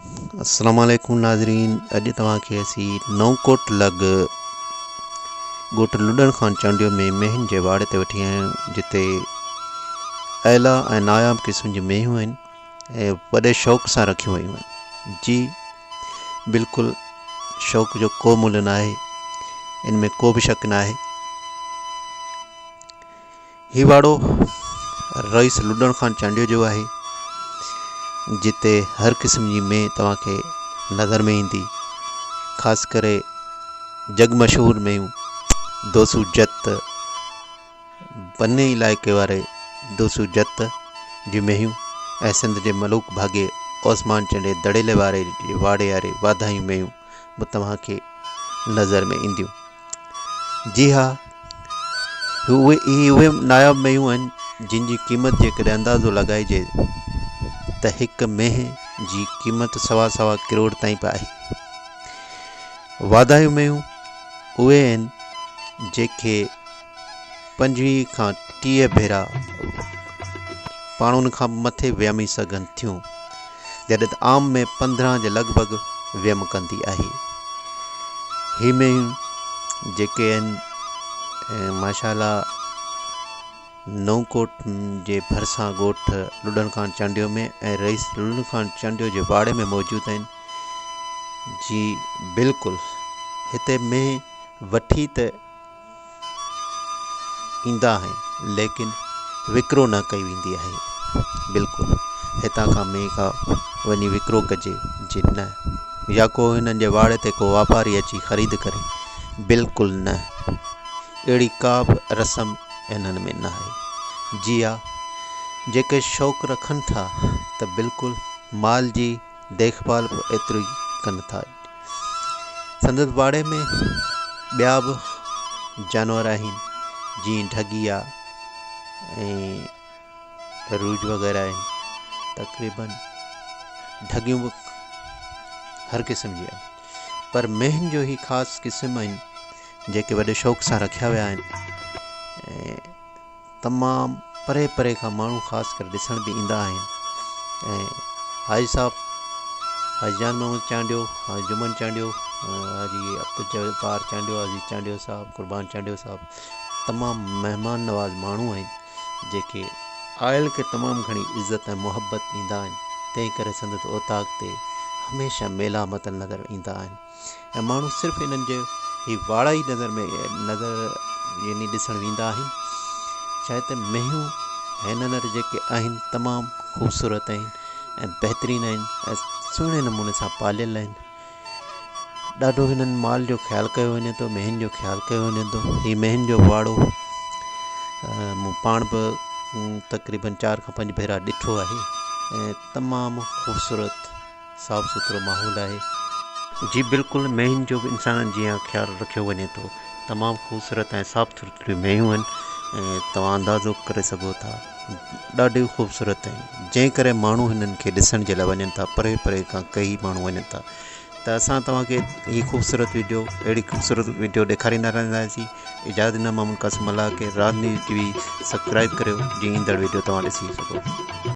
السلام عليڪم ناظرين اڄ توهان کي اسين نئون ڪوٽ لڳ ڳوٺ لڏڻ خان چانڊيو ۾ مينهن جي واڙي تي وٺي آيا آهيون جتي اعليٰ ۽ ناياب قسم جون مينهون آهن ۽ وڏي شوق سان رکيون ويون آهن جي بلڪل شوق جو ڪو ملهه ناهي ان ۾ ڪو به شڪ ناهي هي واڙو رئيس لڏڻ خان چانڊيو جو آهي، جتي هر قسم جي مينهن توهان کي نظر ۾ ايندي، خاص ڪري جڳ مشهور مينهون دوسو جت، بني علائقي واري دوسو جت جي مينهون ۽ سنڌ جي ملوڪ ڀاڳي عثمان چانڊيي دڙيلي واري جي واڙي واري واڌايون مينهون به توهان کي نظر ۾ اينديون. جي ها اهي اهي ناياب مينهون آهن جن جي قيمت جيڪڏهن اندازو لڳائجي ته هڪ مينهن جي قيمت سوا سوا ڪروڙ تائين به آهي. واڌايون مينهون اهي آهن جيڪي 25 کان 30 ڀيرا پاڻ ان کان به مٿي ويمي سگهن ٿيون جڏهن ته عام ۾ 15 جي لڳ ڀڳ ويم ڪندي آهي. هي مينهن جيڪي آهن ماشاء الله نئون ڪوٽ جي ڀرسان ڳوٺ لڏڻ خان چانڊيو ۾ ۽ رئيس لڏڻ خان چانڊيو جي واڙي ۾ موجود آهن. جي بلڪل هتي مينهن وٺي ته ايندا آهن ليڪن وڪرو نه ڪئي ويندي آهي بلڪل هتان کان مينهن کان وڃي وڪرو ڪجي جي نه يا ڪو هنن جي واڙي تي ڪو واپاري اچي خريد ڪري بلڪل نه اهڙي ڪا به رسم انهن ۾ نه آهي جي ها جيڪي شوق رکن ٿا ته بلڪل مال جي ديک ڀال به ايترو ئي ڪن ٿا. سندس واڙي ۾ ٻيا به جانور آهن جيئن ڍڳي آ ۽ روج وغيره آهن. تقريبن ڍڳيون به هر قسم جي آهن پر مينهن جو هي خاص قسم آهن جيڪي وڏي شوق سان رکيا ويا آهن ۽ تمام پري پري کان ماڻهو خاص ڪري ڏسڻ به ايندا آهن ۽ حاجي صاحب حاجي جان محمد چانڊيو، حاجي جمن چانڊيو، حاجي عبدالجبار چانڊيو، عزيز چانڊيو صاحب، قربان چانڊيو صاحب تمام مهمان نواز ماڻهو آهن جيڪي آيل کي تمام گهڻي عزت ۽ محبت ڏيندا آهن تنهن ڪري سندس اوطاق تي هميشه ميلا متل نظر ايندا آهن. ۽ ماڻهو صرف انهن جي هي واڙا ئي نظر ۾ نظر يعني ڏسڻ ويندا آهن شايد ته مينهون هينئر جيڪي آهن تمام خوبصورت آهن ۽ بهترين آهن ۽ سهڻي نموني سان پاليل آهن ڏاڍو هنن مال جو خيال ڪيو وڃي ٿو مينهن جو خيال ڪيو وڃي ٿو هي مينهن جو واڙو مون پاڻ به تقريبن 4 کان 5 ڀيرا ڏٺو آهي ۽ تمام خوبصورت صاف سٿرو ماحول آهي. جي بلڪل مينهن جو به انسانن جيان خيال رکيو وڃي ٿو. تمام خوبصورت ۽ صاف سٿريون مينهون آهن ۽ توهان اندازو ڪري سگهو ٿا ڏاڍيون خوبصورت آهن جنهن ڪري ماڻهو هنن کي ڏسڻ جي لاء وڃن ٿا پري پري کان ڪهي ماڻهو وڃن ٿا ته اسان توهان کي هي خوبصورت ويڊيو اهڙي خوبصورت ويڊيو ڏيکاريندا رهنداسين اجازت ڏنا محمد قاسم ملاح کي راز نيوز ٽي وي سبسڪرائب ڪريو جيئن ايندڙ ويڊيو توهان ڏسي سگهو.